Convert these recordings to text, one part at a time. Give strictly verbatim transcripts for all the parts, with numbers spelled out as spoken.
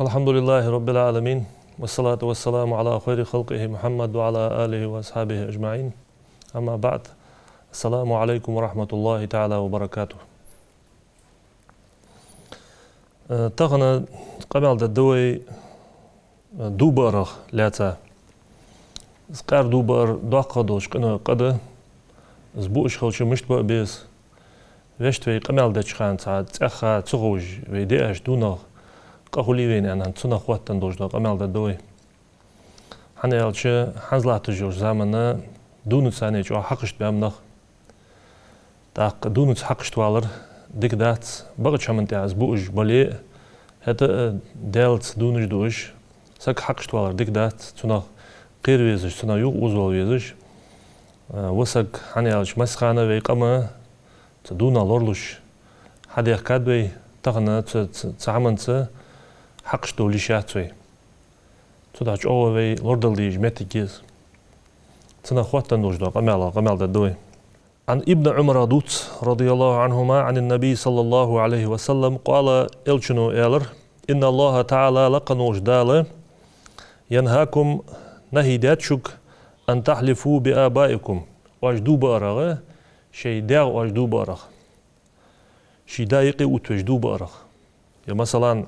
الحمد لله رب العالمين، والصلاة والسلام على خير خلقه محمد وعلى آله وأصحابه أجمعين. أما بعد. السلام عليكم ورحمة الله تعالى وبركاته. Э, тахан къамаьл дергда вай, э, дув баарах лаьца. Из къаьра дув баар доккха долча къинойх къа да. Из буаш хилча мишта баа беза. Вешта вай къамаьл деча хана цхьа цӀаьхха ца ховш, вай деш дунах къа хулий вайна аьнна, цунах хоттаденна долаш дола къамаьл дергда вай. ХӀана аьлча, хӀанз латташ йолча замана дунаца цхьана чӀоагӀа хьакхашта баьнна нах. ТӀаккха дунаца хьакхашта валар дика дац, бакъача хӀаман тӀа из буаш бале а, хӀаьта а Даьлаца дунаш дуаш, саг хьакхашта валар дика дац, цунах кхера везаш, цунах юха озавала везаш. Э, ва саг, хӀана аьлча, массахана вай къам цу дунах лоралуш хьадехкад вай, тахан цу, цу, цу хӀаманца хьакхашта довла йиш яц вай. Цудухьа чӀоагӀа вай лорадала дезаш моттиг я из. Цунах хоттаденна долаш дола къамаьл, къамаьл дергда вай. عن ابن عمر дувц, رضي الله عنهما عن النبي صلى الله عليه وسلم قال, элчано аьлар: إن الله تعالى, лакха волча Дала, ينهاكم, нахьи даьд шуга, أن تحلفوا بآبائكم, оаш дув баарах, шоай даьх оаш дув баарах. Ший да юкъе оттавеш дув баарах. Е, масала,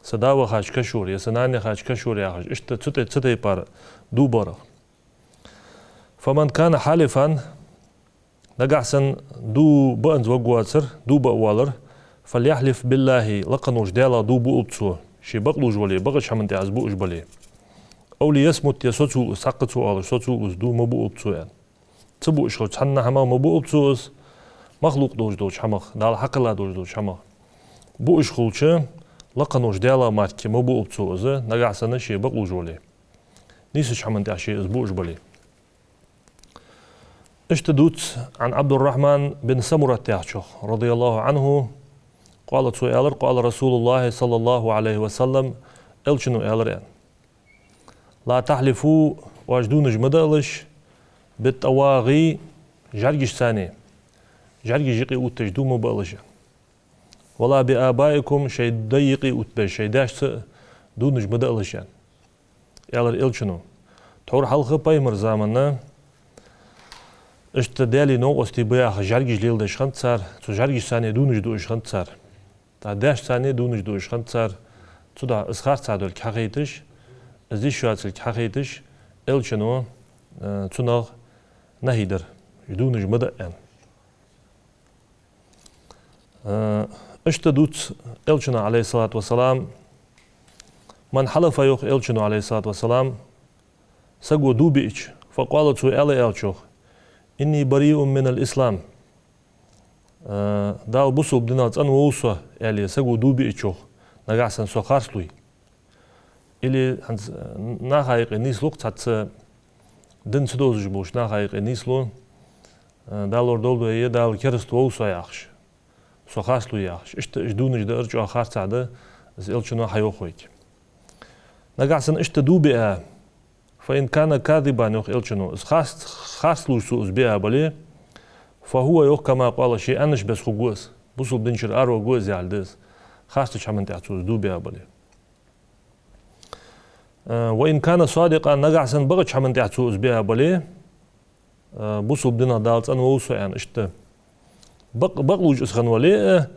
са да вахача кашура, е са нана яхача кашура яхаш, иштта цу тӀа, цу тайпара дув баарах. فمن كان حالفا, нагахьа санна дув баанза варгвоацар, дув баа воалар, فليحلف بالله, лакха волча Даьлах дув буалба цо, ше бакълувш вале, бакъача хӀаман тӀа из буаш бале. أو ليصمت, е соцалва из, цхьаккха ца оалаш, соцалва из, дув ма буалба цо, аьнна. Ца буаш хилча цхьанна хӀамах ма буалба цо из, махлукъ долаш долча хӀамах, Дала хьакхелла долаш долча хӀамах. Буаш хилча, лакха волча Даьлах мара ма буалба цо из, нагахьа санна ше бакълувш вале, нийсача хӀаман тӀа ше из буаш бале. Иштта дувц عن عبد الرحمن بن سمرة яхачох, رضي الله عنه, قال, цо аьлар: قال رسول الله صلى الله عليه وسلم, элчано аьлар, аьнна: لا تحلفوا, оаш дунаш ма даалаш, بالطواغي, жӀаргашца цхьана, жӀаргаш юкъе оттавеш дув ма баалаш, аьнна. ولا بآبائكم, шоай дай юкъе оттабеш, шоай даьшца дунаш ма даалаш, аьнна, аьлар элчано. Тхьовра хьалха пайхамара замана иштта Даьлеи новкъостеи ба яхаш жӀаргаш леладеш хиннад цар, цу жӀаргашца цхьана дунаш дуаш хиннад цар. ТӀаккха даьшца цхьана дунаш дуаш хиннад цар, цудухьа из харцахьа долга хьахайташ, из йиш йоацилга хьахайташ, элчано, э, цунах нахьи дир, дунаш ма даа, аьнна. Э, иштта дувц элчано, عليه الصلاة والسلام: من حلف, йоах элчано, عليه الصلاة والسلام, саго дув биача, فقال, цо аьле аьлча, йоах: إني بريء من الإسلام, э, Дала бусалба динах цӀенвов со, аьле, саго дув биача, йоах, нагахьа санна со харцлув. Или хӀанз, э, наха юкъе нийслу-кх, цхьацца дин ца довзаш болча наха юкъе нийслу, э, Дала лорадолда вай, Дала кераста вов со яхаш, со харцлув яхаш. Иштта уж дунаш даар чӀоагӀа харцахьа да, из элчано хьайоах вайга. Нагахьа санна иштта дув биа, فإن كان كاذبا, йоах элчано, из харц-, харцлувш цо из биа бале, فهو, йоах, كما قال, ше аьннача беса хургва из, бусалба дина чура араваргва из, яхилга да из, харцача хӀаман тӀа цо из дув биа бале. Э, وإن كان صادقا, нагахьа санна бакъача хӀаман тӀа цо из биа бале, э, бусалба динах Дала цӀенвов со, аьнна, иштта бакъ-, бакълувш из хинна вале а,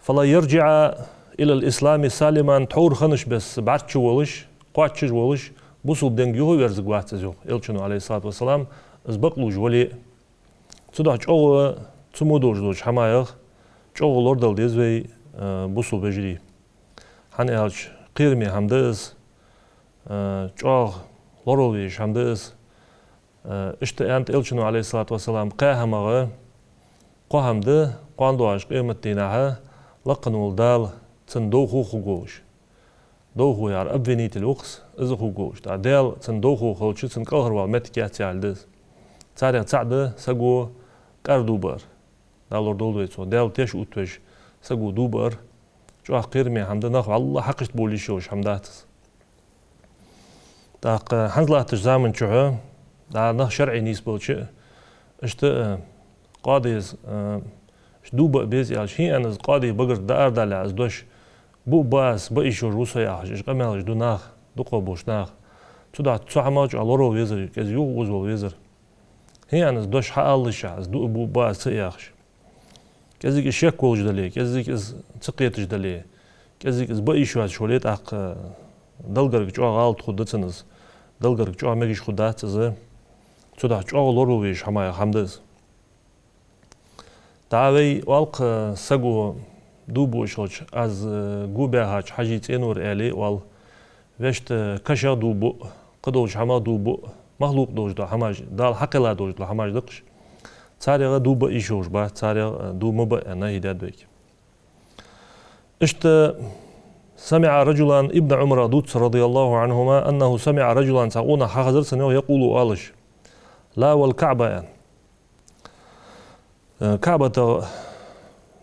فلن يرجع إلى الإسلام سالما, тхьовра хиннача беса бӀарчча волаш, кхоачаш волаш, бусалба динга юхаверзаргвац из, йоах элчано, عليه الصلاة والسلام, из бакълувш вале а. Цудухьа чӀоагӀа цу мо долаш долча хӀамаех чӀоагӀа лорадала деза вай, э, бусалба вежарий. ХӀана аьлча, кхераме хӀама да из, э, чӀоагӀа лоравала везаш хӀама да из. Э, иштта аьннад элчано, عليه الصلاة والسلام: кхаь хӀамах кхо хӀама да, кхоана доагӀаш къематдийнахьа лакха вола Дала цун довхо хургволаш. Довхо яхар обвинитель ва-кх из, из хургволаш. ТӀаккха Даьла цун довхо хилча, цун кӀалхарвала моттиг яц, яхилга да из. Царех цаӀ да саго къаьра дув баар. Дала лорадолда вай цох. Даьла теш оттавеш саго дув баар чӀоагӀа кхераме хӀама да, нах вӀалла хьакхашта бовла йиш йолаш хӀама дац из. ТӀаккха хӀанз латтача заман чухь, дӀа нах шарӀе нийсбелча а, иштта, э, къоадес, э, Дув баа беза аьлча, хӀана аьлча из къоди багара дӀаарадалале, из дош буъ-баъ аз баа йиш йолаш ва со яхаш, уж къамаьлаш ду наха, дукхагӀболча наха. Цудухьа цу хӀамах чӀоагӀа лоравала везар, кӀезига юхаозавала везар. ХӀана аьлча из дош хьаалалаш, из дуъ-буъ-баъ аз ца яхаш. КӀезига из шек волаш дале, кӀезига из ца кхеташ дале, кӀезига из баа йиш йоацаш вале, тӀаккха Далла гарга чӀоагӀа гӀалат хургда цунна из, Далла гарга чӀоагӀа мегаш хургдац из. Цудухьа чӀоагӀа лоравала везаш хӀама я, хӀама да из. ДӀа вай оал-кх, саго дув буаш хилча, аз, э, гу баьхача хьажий цӀенора аьле оал. Вешта кашах дув буъ, кхыдолча хӀамах дув буъ, махлукъ долаш дола хӀамаш, Дала хьакхелла долаш дола хӀамаш да-кх уж. Царех дув баа йиш йолаш ба, царех, э, дув ма баа аьнна хьийдаьд вайга. Иштта, سمع رجلا, Ибн Ӏумарах дувц, رضي الله عنهما, أنه سمع رجلا, цхьа къонах хьахезар цунна, йоах, يقول, оалаш: لا والكعبة, аьнна. Э, КаӀбатах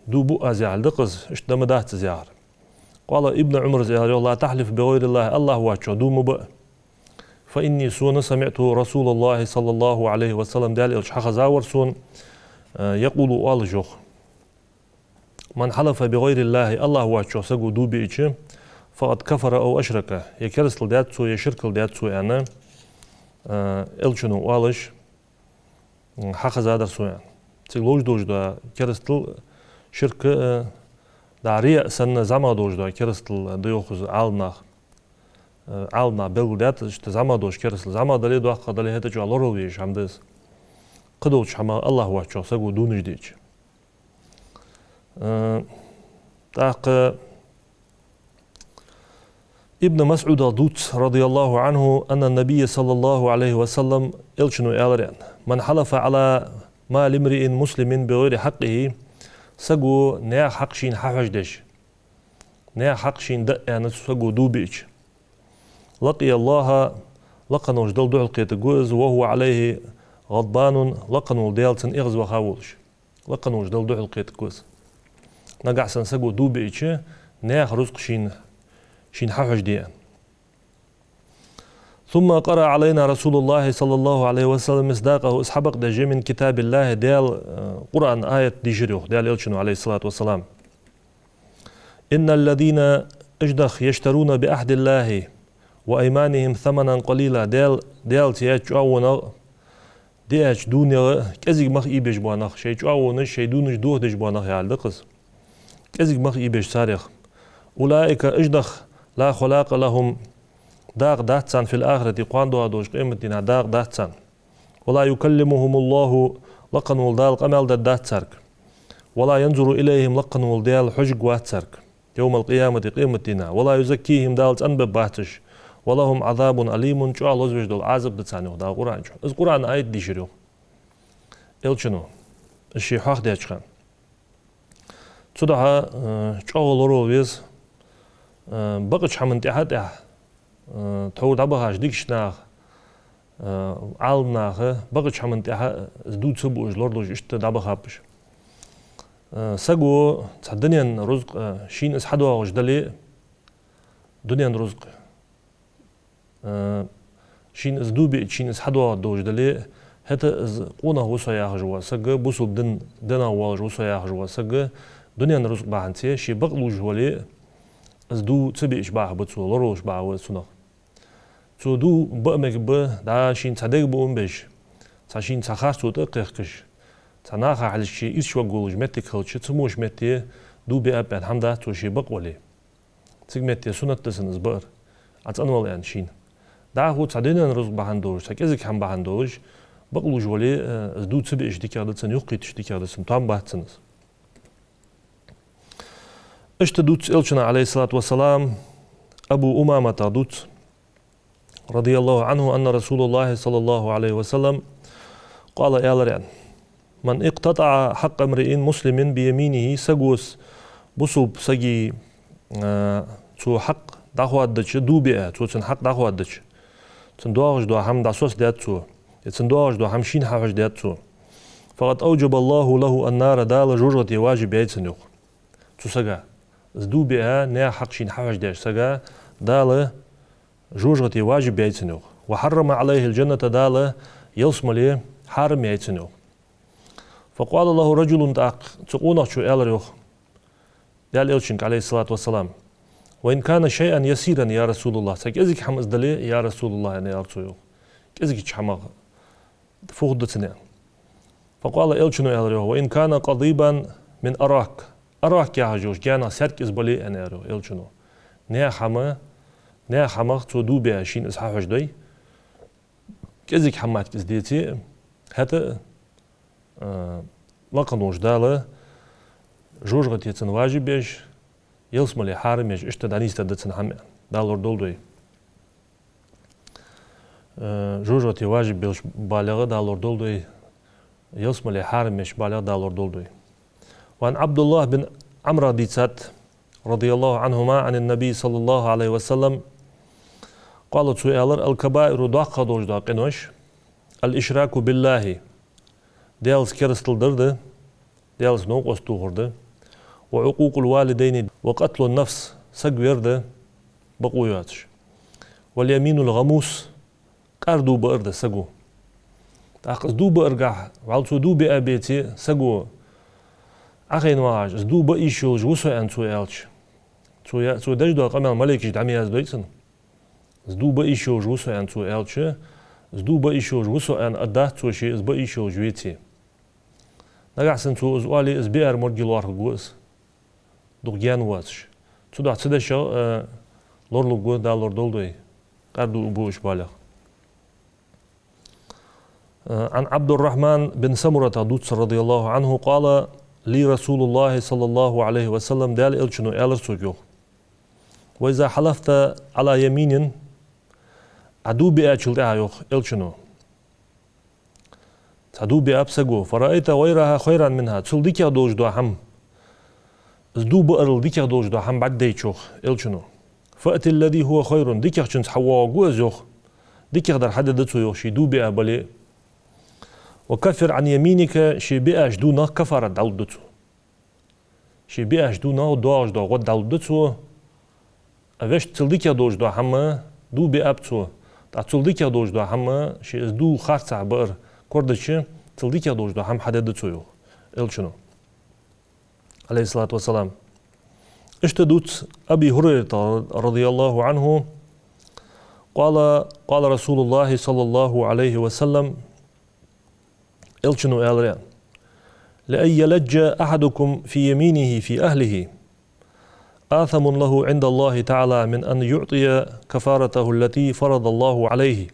дув буъ аз яхилга да-кх из, иштта да ма дац из яхар. قال, Ибн Ӏумара аьлар, йоах: لا تحلف بغير الله, АллахӀ воацачох дув ма баа. فإني, сона, سمعت رسول الله صلى الله عليه وسلم, Даьла Элча хьахезавар сона, э, يقول, оалаш, йоах: من حلف بغير الله, АллахӀ воацачох саго дув биача, فقد كفر أو أشرك, е керастал даьд цо, е ширкал даьд цо, аьнна, э, Элчано оалаш, м, хьахезадар сона, аьнна. Цига ловш долаш да керастал, ширк, э, дӀа рияъ санна зӀамагӀа долаш да керастал да, йоах, из Ӏаламнаха. Э, Ӏаламнаха белгалдаьд, иштта зӀамагӀа долаш керастал. ЗӀамагӀа дале, доккха дале, хӀаьта чӀоагӀа лоравала везаш хӀама да из. Кхыдолча хӀамах АллахӀ воацачох саго дувнаш диача. Э, тӀаккха Ибн МасӀудах дувц, رضي الله عنه, أن النبي صلى الله عليه وسلم, Элчано аьлар, аьнна: من حلف على مال امرئ مسلم بغير حقه, саго наьха хьакъ шийна хьахьожадеш, наьха хьакъ шийна даа аьнна саго дув биача, لقي الله, лакха волча Далла духьалкхетаргва из, وهو عليه غضبان, лакха волча Даьла цунна эгӀазваха волаш. Лакха волча Далла духьалкхетаргва из. Нагахьа санна саго дув биача, наьха рузкъа шийна, шийна хьахьожаде аьнна. ثم قرأ علينا رسول الله صلى الله عليه وسلم مصداقه, из хьабакъдеш, من كتاب الله, Даьла, э, Къуръан аят дийшар, йоах, Даьла Элчано, عليه الصلاة والسلام. إن الذين, уж нах, يشترون بعهد الله وأيمانهم ثمنا قليلا, Даьла, Даьлаца яьча чӀоагӀонах, диача дувнех кӀезига мах ийбеш бола нах, шоай чӀоагӀонаш, шоай дувнаш дохадеш бола нах яхилга да-кх из. КӀезига мах ийбеш царех. أولئك, уж нах, لا خلاق لهم, дакъа дац царна, في الآخرة, кхоана доагӀа долча къематдийнахьа дакъа дац царна. ولا يكلمهم الله, лакха волча Дала къамаьл дергдац царга. ولا ينظر إليهم, лакха волча Даьла хьожаргвац царга, يوم القيامة, къематдийнахьа. ولا يزكيهم, Дала цӀенбергбац уж. ولهم عذاب أليم, чӀоагӀа лозавеш дола Ӏазап да царна, йоах Дала Къуръан чу. Из Къуръан аят дийшар, йоах, Элчано, из ше хьоахадаьча хана. Цудухьа, э, чӀоагӀа лоравала веза, э, бакъача хӀаман тӀехьа, тӀехьа, э, тхьовра дӀабахача дикача наха, э, Ӏаламнаха, бакъача хӀаман тӀехьа из дув ца буаш лорадеш иштта дӀабахаб уж. Э, саго цхьа дунен рузкъа, э, шийна из хьадоагӀаш дале, дунен рузкъа, э, шийна из дув биача, шийна из хьадоагӀаргдолаш дале, хӀаьта из къонах ва со яхаш вола саг, бусалба дин, динах воалаш ва со яхаш вола саг, дунен рузкъа бахьанце, ше бакълувш вале, из дув ца биача бахьа ба цо, лоравалаш бахьа ва из цунах. Цо дув баа мегаргба, дӀа шийна цхьа дега баа ма беш, цхьа шийна цхьа харцо тӀа а кхехкаш, цхьа наха хьалхашка ше ирча варгволаш моттиг хилча, цу мо метте дув биаб аьнна хӀама дац цо, ше бакъ вале. Цига метте суннат да цунна из баар, Ӏа цӀенвала аьнна шийна. ДӀахо цхьа дунен рузкъа бахьан долаш, цхьа кӀезига хӀама бахьан долаш, бакълувш вале, э, из дув ца биаш дикагӀа да цунна, юхакхийташ дикагӀа да цунна, тоам бац цунна из. Иштта дувц Элчано, عليه الصلاة والسلام, Абу Умаматах дувц, رضي الله عنه أن رسول الله صلى الله عليه وسلم قال, аьлар, аьнна: من اقتطع حق امرئ مسلم بيمينه, сагос бусалба сага, э, цо хьакъ дӀахоададича, дув биа, цо цун хьакъ дӀахоададича, цунна доагӀаш дола хӀама дӀасосадаьд цо, е цунна доагӀаш дола хӀама шийна хьахьожадаьд цо, فقد أوجب الله له النار, Дала жожагӀате важиб яьй цунна, йоах. Цу сага, из дув биа, наьха хьакъ шийна хьахьожадеш сага, Дала жожагӀате важиб яьй цунна, йоах. وحرم عليه الجنة, Дала ялсмале хьарам яьй цунна, йоах. فقال له رجل, тӀаккха цу къонахчо аьлар йоах Даьла Элчанга, عليه الصلاة والسلام: «وإن كان شيئا يسيرا يا رسول الله». Цхьа кӀезига хӀама из дале, я Расулаллахь, аьнна аьлар цо йоах. КӀезигача хӀамах фу хургда цунна? فقال, Элчано аьлар йоах: «وإن كان قضيبا من أراك». Арак яхаш йолча гаьнах саьрг из бале, аьнна аьлар йоах Элчано. Наьха хӀама, наьха хӀамах цо дув биа шийна из хьахьожадой. КӀезига хӀама моттиг из деце, хӀаьта а, лакха волча Дала жожагӀате цунна важиб еш, ялсмале хьарам еш, иштта дӀанийсдергда цунна хӀама, Дала лорадолда вай. Э, жожагӀате важиб болаш балега Дала лорадолда вай, ялсмале хьарам еш балега Дала лорадолда вай. وعن عبد الله بن عمرو, дийцад, رضي الله عنهما عن النبي صلى الله عليه وسلم, قال, цо аьлар: «الكبائر», доккхагӀа долаш дола къинош, «الإشراك بالله», Даьлаца керастал дар да, Даьлаца новкъост тохар да, «وعقوق الوالدين وقتل النفس», саг вер да, бокъо йоацаш, «واليمين الغموس», къар дув баар да саго. ТӀаккха из дув бааргахьа, вӀалла цо дув биа беце, саго Ӏохайна вагӀаш, из дув баа йиш йолаш ва со аьнна цо аьлча, цо я-, цо деш дола къамаьл малейкаша дӀа ма яздой цунна. Из дув баа йиш йолаш ва со аьнна цо аьлча, из дув баа йиш йолаш ва со аьнна аргдац цо ше из баа йиш йолаш веце. Нагахьа санна цо из оале, из биар моргӀе лоархӀаргва из, дукха гаьна воацаш. Цудухьа цу дешах, э, лоралургва, Дала лорадолда вай, къар дув буаш балех. Э, عن عبد الرحمن بن سمرة дувц, رضي الله عنه, قال لي رسول الله صلى الله عليه وسلم, Даьла Элчано аьлар сога йоах: «وإذا حلفت على يمين», Ӏа дув биачул тӀехьагӀа йоах Элчано, цхьа дув биаб саго, «فرأيت غيرها خيرا منها», цул дикагӀа долаш дола хӀама, из дув баарал дикагӀа долаш дола хӀама бӀаргадайча йоах Элчано, «فأت الذي هو خير», дикагӀчунца хьавоагӀаргва из йоах, дикагӀдар хьадергда цо йоах, ше дув биа бале. «وكفر عن يمينك», ше биача дувнах кафарат дӀалургда цо. Ше биача дувнах доагӀаш дола гӀод дӀалургда цо. А вешта цул дикагӀа долаш дола хӀама дув биаб цо, тӀаккха цул дикагӀа долаш дола хӀама, ше из дув харцахьа баар кордача, цул дикагӀа долаш дола хӀама хьадергда цо йоах Элчано, عليه الصلاة والسلام. Иштта дувц Аби ХӀурайрата, رضي الله عنه, قال: قال رسول الله صلى الله عليه وسلم, Элчано аьлар: «لأن يلج أحدكم في يمينه في أهله آثم له عند الله تعالى من أن يعطي كفارته التي فرض الله عليه».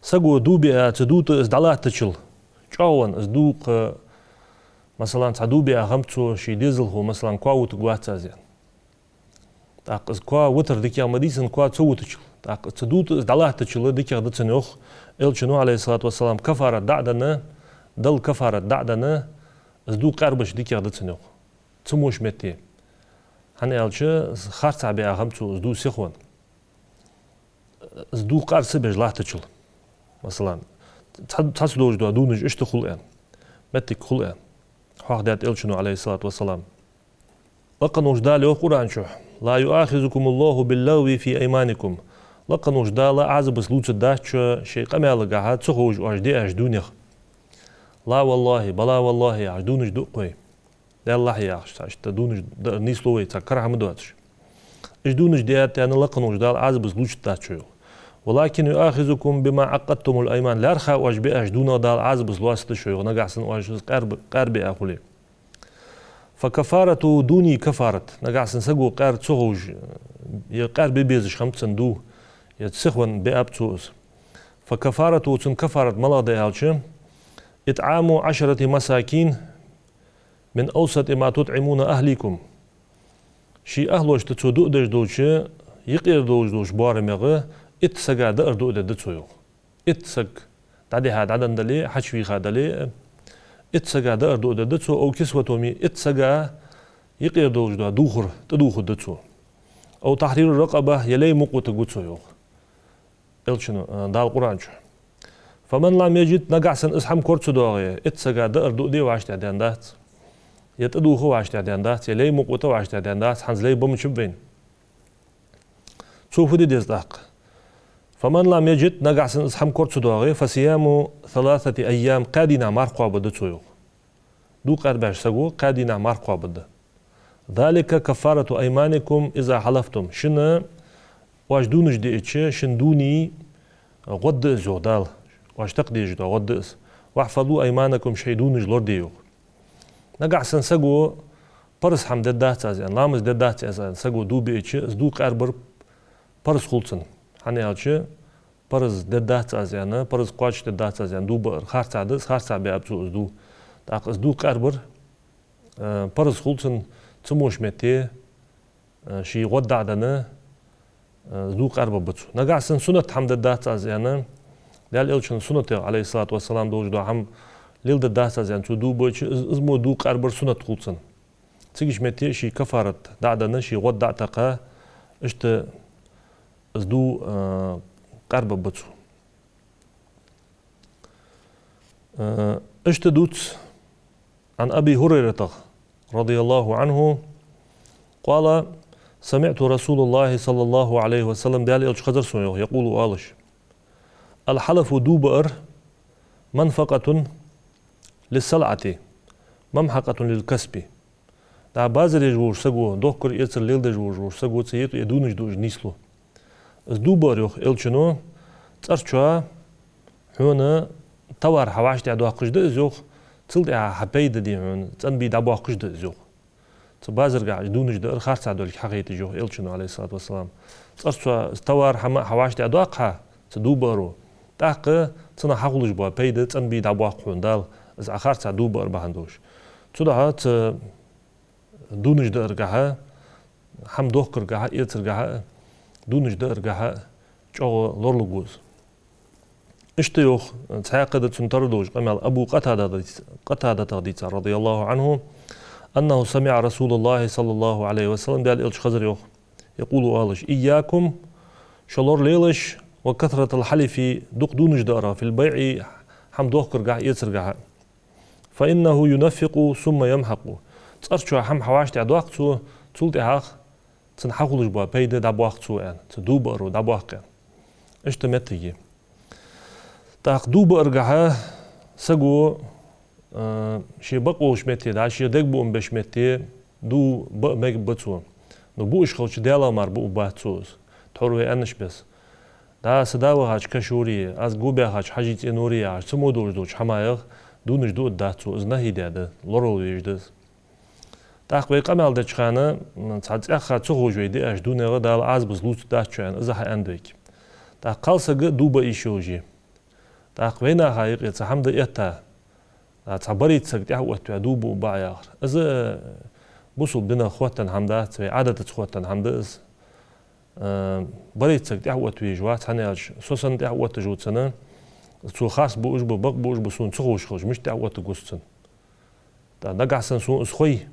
Саго дув биа, цу дув тӀа из дӀалаттачул, чӀоагӀа из дув кхы, масала, цхьа дув биа хӀама цо ший дезалхо, масала, коа вутаргвац аз аьнна. ТӀаккха из коа вутар дикагӀа ма дий цунна, коа ца вутачул. ТӀаккха из цу дув тӀа из дӀалаттачул дикагӀа да цунна йоах Элчано, عليه الصلاة والسلام, кафарат дӀа а денна, Далла кафарат дӀа а денна, из дув къарбаш дикагӀа да цунна йоах. Цу муш метте. ХӀана аьлча, харцахьа биа хӀама цо из дув сихван, из дув къар ца беш латтачул. Масала, цхьа, цхьацца долаш дола дувнаш иштта хул аьнна, моттиг хул аьнна хьоахадаьд Элчано, عليه الصلاة والسلام. Лакха волча Дала йоах Къуръан чу: «لا يؤاخذكم الله باللغو في أيمانكم». Лакха волча Дала Ӏазапаца лувцаргдац шо шоай къамаьлагахьа ца ховш оаш диача дувнех. «لا والله», «بلى والله» яхаш дувнаш ду-кх вай. «Даьллахьа» яхаш, цхьа иштта дувнаш даар нийслу вай, цхьа кара хӀама доацаш. Уж дувнаш диа тӀехьа лакха волча Дала Ӏазапаца лувчаргдац шо йоах. «ولكن يؤاخذكم بما عقدتم الأيمان». ЛаьрххӀа оаш биача дувнах Дала Ӏазапаца лоацаргда шо йоах, нагахьа санна оаш из къар б-, къар биа хуле. «فكفارته دون كفارة». Нагахьа санна саго къар ца ховш, е къар бе безаш хӀама цунна дув, е сихван биаб цо из. «فكفارته», цун кафарат малагӀа да аьлча: «إطعام عشرة مساكين من أوسط ما تطعمون أهليكم». Ший ахӀлошта цо дуа деш долча юкъера долаш долча боарамех итт сага даар дуа дергда цо йоах. Итт саг дӀадихьа дӀаденна дале, хьачувийха дале, итт сага даар дуа дергда цо, «أو كسوتهم», итт сага юкъера долаш дола дувхар тӀадувхаргда цо. «أو تحرير رقبة», е лай мукъа вутаргва цо йоах Элчано, а, Дала Къуръан чу. «فمن لم يجد», нагахьа санна из хӀама кора ца доагӀе, итт сага даар дуа де вӀаштӀехьа даьннадац, е тӀадувха вӀаштӀехьа даьннадац, е лай мукъа вита вӀаштӀехьа даьннадац, хӀанз лай ба мичаб вайна. Цо фу де деза тӀаккха? «فمن لم يجد», нагахьа санна из хӀама кора ца доагӀе, «فصيام ثلاثة أيام», кхаь дийнахьа марха кхоабаргда цо йоах. Ду къарбеш саго кхаь дийнахьа марха кхоабаргда. «ذلك كفارة أيمانكم إذا حلفتم». Шун оаш дувнаш диача, шун дувний гӀод да из, йоах Дала. Оаш такха дезаш дола гӀод да из. «واحفظوا أيمانكم», шоай дувнаш лораде, йоах. Нагахьа санна саго параз хӀама дергдац аз аьнна, ламаз дергдац аз аьнна, саго ду биача, из ду къарбар параз хул цунна. ХӀана аьлча, параз дергдац аз аьнна, параз кхоачашдергдац аз аьнна ду баар харцахьа да из, харцахьа баьб цо из ду. ТӀаккха из ду къарбар, э, параз хул цунна, цу мо метте, э, ший гӀод дӀа а денна, э, из ду къарбаргба цо. Нагахьа санна суннат хӀама дергдац аз аьнна, Даьла Элчан суннатех, عليه الصلاة والسلام, долаш дола хӀама леладергдац аз аьнна цо ду биача, из, из мо ду къарбар суннат хул цунна. Цига ше метте ший каффарат дӀа а денна, ший гӀод дӀа а текха, иштта из ду, э, къарбаргба цо. Э, иштта дувц عن أبي هريرة رضي الله عنه قال: سمعت رسول الله صلى الله عليه وسلم, Даьла Элча хезар сона, йоах, يقول, оалаш: «الحلف, ду баар, منفقة للسلعة، ممحقة للكسب». ДӀа базар еш волча саго, дохкар-эцар леладеш волаш волча саго цу юкъе дувнаш дуаш нийслу. Из ду баар, йоах Элчано, цӀерчоа хьона товар хьа вӀаштӀехьа доаккхаш да из, йоах, цул тӀехьа хьа пайда дий хьона, цӀенбий дӀабоаккхаш да из, йоах. Цу базаргахьа уж дувнаш даар харцахьа долга хьахайташ, йоах Элчано, عليه الصلاة والسلام. ЦӀерчоа из товар хӀама хьа вӀаштӀехьа доаккх хьа, цу ду бааро, тӀаккха цунах хьахулаш бола пайда цӀенбий дӀабоаккх хьона Дала, из Ӏа харцахьа ду баар бахьан долаш. Цудухьа цу дувнаш дааргахьа, хӀама дохкаргахьа, эцаргахьа, дувнаш дааргахьа чӀоагӀа лоралургва из. Иштта йоах, цхьаькха да цун тара долаш къамаьл Абу Къатадатах дийц-, Къатадатах дийцар, رضي الله عنه, أنه سمع رسول الله صلى الله عليه وسلم, Даьла Элча хезар, йоах, يقول, оалаш: «إياكم, шо лоралелаш, وكثرة الحلف, дукха дувнаш даарах, في البيع, хӀама дохкаргахьа, эцаргахьа. فإنه ينفق ثم يمحق». ЦӀерчоа хӀама хьа вӀаштӀехьа доаккх цо, цул тӀехьагӀа цунна хьахулаш бола пайда дӀабоаккх цо, аьнна, цу ду бааро дӀабоаккх, аьнна. Иштта моттиг я. ТӀаккха ду бааргахьа саго, э, ше бакъ волча метте, дӀа ше дегабуам беча метте ду баа мегаргба цо. Но буаш хилча, Даьлах мара буаргбац цо из. Тхьовра вай аьннача беса. ДӀа са да вахача кашуре, аз го баьхача хьажий цӀеноре яхаш, цу мо долаш долча хӀамаех дувнаш дуаргдац цо, из нахьи даь да, лоралуш везаш да из. ТӀаккха вай къамаьл деча хана, м, цхьа цӀаьхха ца ховш вай диаш дунега Дала Ӏазапаца лувцаргдац шо аьнна, из хьааьннад вайга. ТӀаккха кхалсага ду баа йиш йолаш я. ТӀаккха вайнаха юкъе цхьа хӀама да этта, а, цхьа барийта саг тӀехьаоттаваь ду буаргба Ӏа яхар. Из, э, бусалба динах хоттаденна хӀама дац, вай Ӏадатаца хоттаденна хӀама да из. Э, барийта саг тӀехьаоттавеш вац, хӀана аьлча, со санна тӀехьаотташ ва цунна, цо харц буаш ба, бакъ буаш ба, сона ца ховш хилча, мишта тӀехьаоттаргва со цунна. ТӀаккха нагахьа санна сона из хой,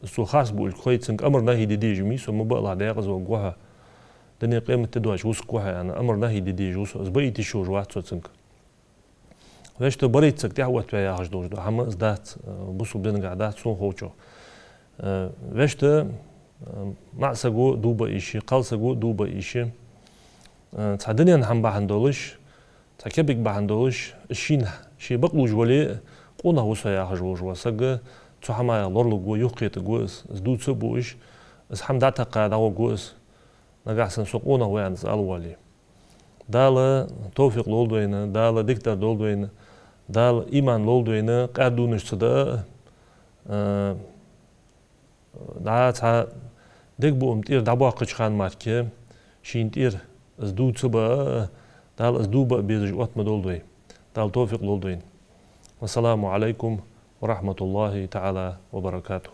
из цо харц буилга хой, цунга амар-нахьи де дезаш ма вий со, ма баалахь, даькъаза варгва хьо, дунен, къематди доацаш вусаргва хьо, аьнна, амар-нахьи де дезаш ва со, из баийта йиш йолаш вац со цунга. Вешта, барийта саг тӀехьаоттаваь яхаш долаш дола хӀама из дац, э, бусалба динагахьа дац, сона ховчох. Э, вешта, э, маӀа саго ду баа йиш я, кхалсаго ду баа йиш я. Э, цхьа дунен хӀама бахьан долаш, цхьа кепиг бахьан долаш, из шийна, ше бакълувш вале а, къонах ва со яхаш волаш вола саг, цу хӀамаех лоралургва, юхакхетаргва из, из дувца а буаш, из хӀама дӀатакха дӀагӀоргва из. Нагахьа санна со къонах ва аьнна из ала воале. Дала товфикъ лолда вайна, Дала дикадар долда вайна, Дала иман лолда вайна, къаьра дувнаш ца даа, э, дӀа цхьа дегабуам тӀера дӀабоаккхача хана мара, шийна тӀера из ду ца баа, Дала из ду баа безаш отта ма долда вай. Дала товфикъ лолда вайна. والسلام عليكم ورحمة الله تعالى وبركاته.